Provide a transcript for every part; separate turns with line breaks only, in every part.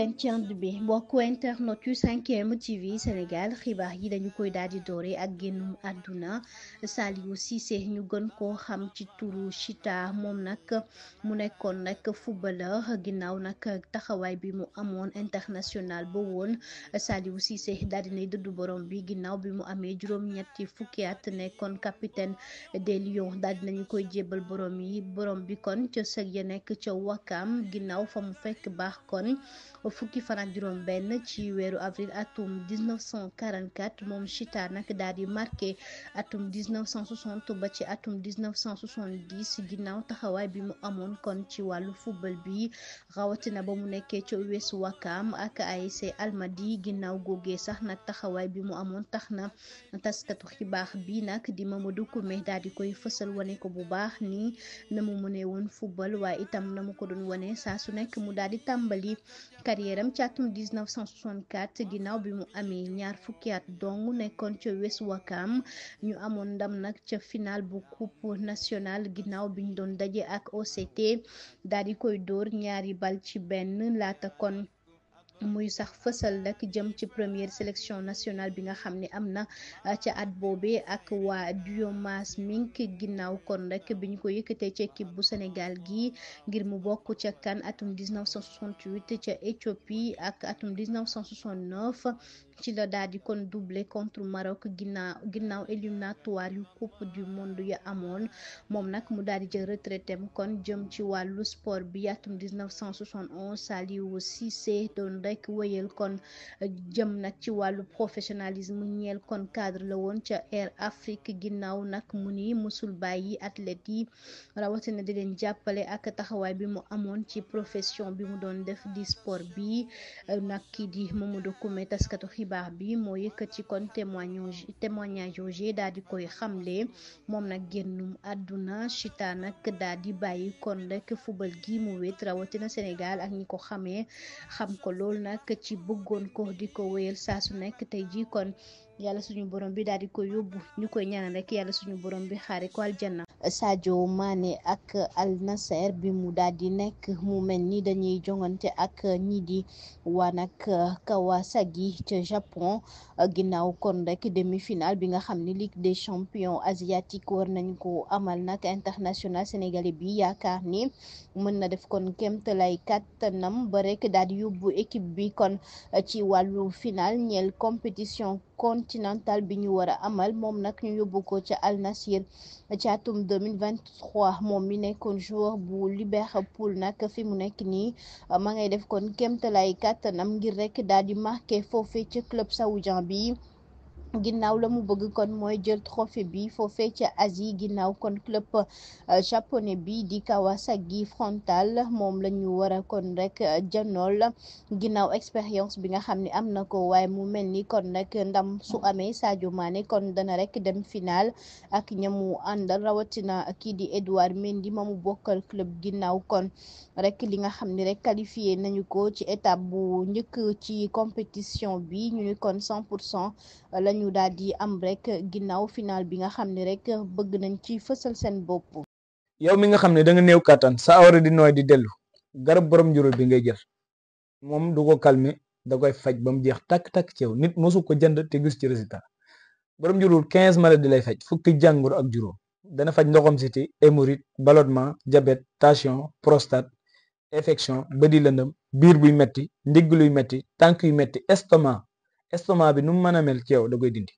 leen ci ànd bi mbokku internet yu 5M TV Sénégal xibaar yi dañu koy daal di doore ak génnum àdduna Saliou Cissé ñu gën koo xam ci turu Chita moom nag mu nekkoon nag footballeur ginnaaw nag taxawaay bi mu amoon international ba woon Saliou Cissé daal di nay dëddu borom bi ginnaaw bi mu amee juróom-ñetti fukki at nekkoon capitaine des Lions daal di nañu koy jébbal borom bi kon ca sëg ya nekk ca Wakam ginnaaw fa mu fekk baax kon fukki fan ak juróom benn ci weeru avril atum 1944 moom Chita nag daal di marqué atum 1960 ba ci atum 1970 ginnaaw taxawaay bi mu amoon kon ci wàllu football bi rawatina ba mu nekkee ca US Ouakam ak ASC Almadi ginnaaw googee sax nag taxawaay bi mu amoon tax na taskatu xibaar bi nag di Mamadou Koumé daal di koy fësal wane ko bu baax ni na mu mënee woon football waaye itam na mu ko doon wane saa su nekk mu daal di tàmbali carrière am ci atum 1964 ginnaaw bi mu amee ñaar fukki at dong nekkoon ca US Ouakam ñu amoon ndam nag ca final bu coupe nationale ginnaaw bi ñu doon daje ak OCT daal di koy dóor ñaari bal ci benn laata kon muy sax fësal rek jëm ci première sélection nationale bi nga xam ne am na ca at boobee ak waa Duomas Mink ginnaaw kon rek bi ñu ko yëkkatee ci équipe bu Sénégal gi ngir mu bokk ca CAN atum 1968 ca Éthiopie ak atum 1969 ci la daal di kon doublé contre Maroc ginnaaw éliminatoire yu coupe du monde ya amoon moom nag mu daal di jël retraitem kon jëm ci wàllu sport bi atum 1971 Saliou Cissé doon rek wéyal kon jëm nag ci wàllu professionnalisme ñeel kon cadre la woon ca Air Afrique ginnaaw nag mu ni musul bàyyi athlètes yi rawatina di leen jàppale ak taxawaay bi mu amoon ci profession bi mu doon def di sport bi nag kii di Mamadou Koumé taskatu xibaar bi moo yëkkati kon témoignage yooyu daal di koy xamle moom nag génnum àdduna Chita nag daal di bàyyi kon rek football gi mu wét rawatina Sénégal ak ñi ko xamee xam ko lool nag ci bëggoon ko di ko wéyal saa su nekk tey jii kon yàlla suñu borom bi daal di ko yóbbu ñu koy ñaanal rek yàlla suñu borom bi xaare ko aljanna. Sadio Mané ak Al Nassr bi mu daal di nekk mu mel ni dañuy jongante ak ñi di waa nag Kawasaki ca Japon ginnaaw kon rek demi-finale bi nga xam ni Ligue des champions asiatique war nañ ko amal nag international sénégalais bi yaakaar ni mën na def kon kéemtalaay kattanam ba rek daal di yóbbu équipe bi kon ci wàllu final ñeel compétition continentale bi ñu war a amal moom nag ñu yóbbu ko ca Al Nassr ci atum 2023 moom mi nekkoon joueur bu Liverpool nag fi mu nekk nii ma ngay def kon kéemtalaay kàttanam ngir rek daal di marqué foofee ca club saoudien bi ginnaaw la mu bëgg kon mooy jël trophée bi foofee ca Asie ginnaaw kon club japonais bi di Kawasaki Frontale moom la ñu war a kon rek janool ginnaaw expérience bi nga xam ne am na ko waaye mu mel ni kon rek ndam su amee Sadio Mané kon dana rek dem final ak ñamu àndal rawatina kii di Edouard Mendy ma mu bokkal club ginnaaw kon rek li nga xam ne rek qualifié nañu ko ci étape bu njëkk ci compétition bi ñu ni kon 100% lañu daal di am rek ginnaaw final bi nga xam ne rek bëgg nañ ci fësal seen bopp.
yow mi nga xam ne da nga néew kàttan sa awra di nooy di dellu garab borom njurul bi ngay jël moom du ko calmer da koy faj ba mu jeex takk-takk ci yow nit mosu ko jënd te gis ci résultat borom njurul 15 maladies lay faj fukki jàngoro ak juróom dana faj ndoxam siti hémorroïde ballonnement diabète tension prostate infection bëdi lëndëm biir buy metti ndigg luy metti tànk yu metti estomac bi nu mu mën a mel ci yow da koy dindi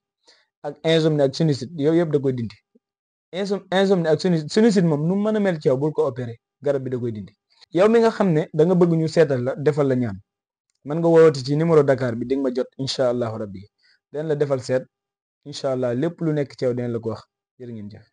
ak insomnie ak sinusite yow yëpp da koy dindi insomnie ak sinusite moom nu mu mën a mel ci yow bul ko opéré garab bi da koy dindi yow mi nga xam ne da nga bëgg ñu seetal la defal la ñaan mën nga woowati ci numéro Dakar bi di nga ma jot incha allahu rabbi den la defal seet incha allah lépp lu nekk ci yow den la ko wax jërë ngeen jëf